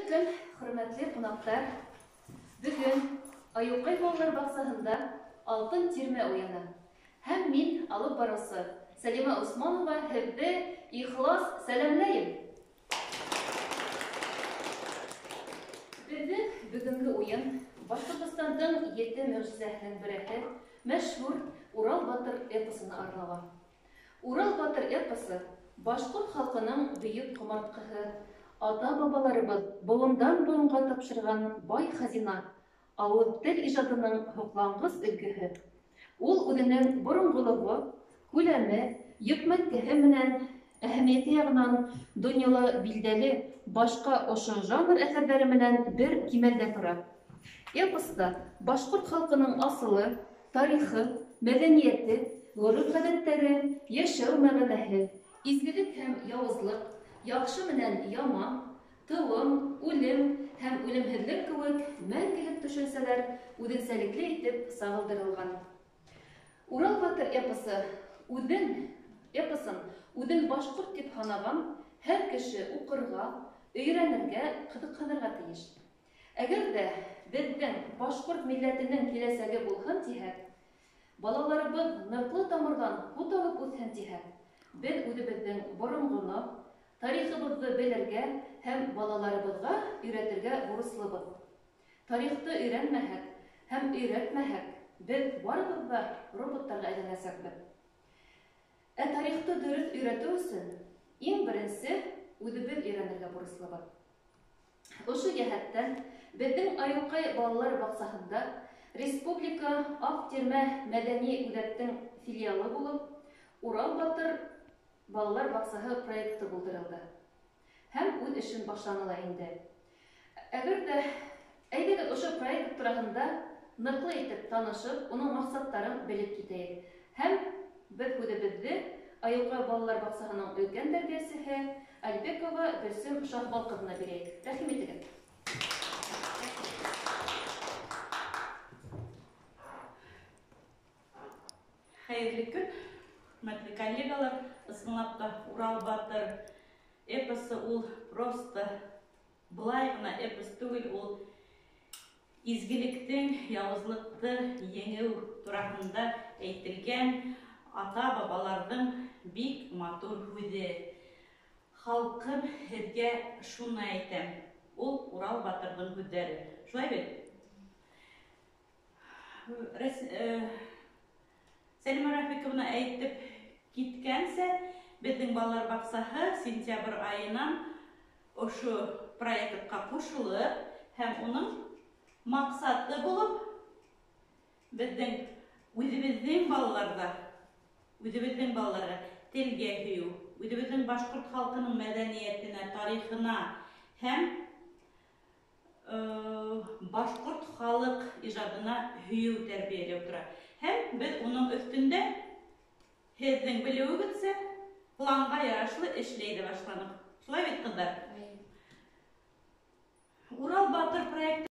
Хәйерле көн, хөрмәтле ҡунаҡтар. Бөгөн Айыуҡай балалар баҡсаһында Алтын тирмә уйыны. Һәм мин, алып барыусы Сәлимә Усманова, һеҙҙе ихлас сәләмләйем. Беҙҙең бөгөнгө уйын Башҡортостандың ете мөғжизәһенең береһе, мәшһүр Урал батыр эпосына арнала. Урал батыр эпосы башҡорт халҡының бөйөк ҡомартҡыһы, ата-бабаларыбыҙ быуындан быуынға тапшырған бай хазина, ауыҙ тел ижадының һоҡланғыс өлгөһө. Ул үҙенең боронғолоғо, күләме, йөкмәткеһе менән әһәмиәте яғынан донъяла билдәле башҡа ошо жанр әҫәрҙәре менән бер кимәлдә тора. Эпоста башҡорт халҡының асылы, тарихы, мәҙәниәте, ғөрөф-ғәҙәттәре, йәшәү мәғәнәһе, изгелек һәм яуызлыҡ, яҡшы менән яман, тыуым, үлем һәм үлемһеҙлек кеүек мәңгелек төшөнсәләр үҙенсәлекле итеп сағылдырылған. Урал батыр эпосы үҙен эпосын үҙен башҡорт тип һанаған һәр кеше уҡырға, өйрәнергә, ҡыҙыҡһынырға тейеш. Әгәр ҙә беҙҙең башҡорт милләтенең киләсәге булһын тиһәк, балаларыбыҙ ныҡлы тамырҙан һут алып үҫһен тиһәк, беҙ үҙебеҙҙең боронғоно, тарихыбыҙҙы белергә һәм балаларыбыҙға өйрәтергә бурыслыбыҙ. Тарихты өйрәнмәһәк һәм өйрәтмәһәк, беҙ барыбыҙ ҙа роботтарға әйләнәсәкбеҙ. Ә тарихты дөрөҫ өйрәтеү өсөн иң беренсе үҙебеҙ өйрәнергә бурыслыбыҙ. Ошо йәһәттән беҙҙең Айыуҡай балалар баҡсаһында Республика Аҡ тирмә мәҙәни үҙәктең филиалы булып Урал батыр балалар баҡсаһы проекты булдырылды. Һәм үҙ эшен башланы ла инде. Әгәр ҙә әйҙәгеҙ ошо проект тураһында ныҡлы итеп танышып, уның маҡсаттарын белеп китәйек. Һәм беҙ һүҙебеҙҙе Айыуҡай балалар баҡсаһының өлкән тәрбиәсеһе Альбекова Гөлсөм Шаһбал ҡыҙына бирәйек. Рәхим итегеҙ. Хәйерле көн, хөрмәтле коллегалар. Ысынлап та Урал батыр эпосы ул просто былай ғына эпос түгел, ул изгелектең яуызлыҡты еңеү тураһында әйтелгән ата-бабаларҙың бик матур һүҙе. Халҡым, һеҙгә шуны әйтәм. Ул Урал батырҙың һүҙҙәре. Шулай бит? Сәлимә Рафиковна әйтеп киткәнсә, беҙҙең балалар баҡсаһы сентябрь айынан ошо проектҡа ҡушылып һәм уның маҡсаты булып беҙҙең үҙебеҙҙең балаларҙа, үҙебеҙҙең балаларға телгә һөйөү, үҙебеҙҙең башҡорт халҡының мәҙәниәтенә, тарихына һәм башҡорт халыҡ ижадына һөйөү тәрбиәләү тора. Һәм беҙ уның өҫтөндә һеҙҙең белеүегеҙсә планға ярашлы эшләй ҙә башланыҡ. Шулай бит, ҡыҙҙар? Урал батыр проекты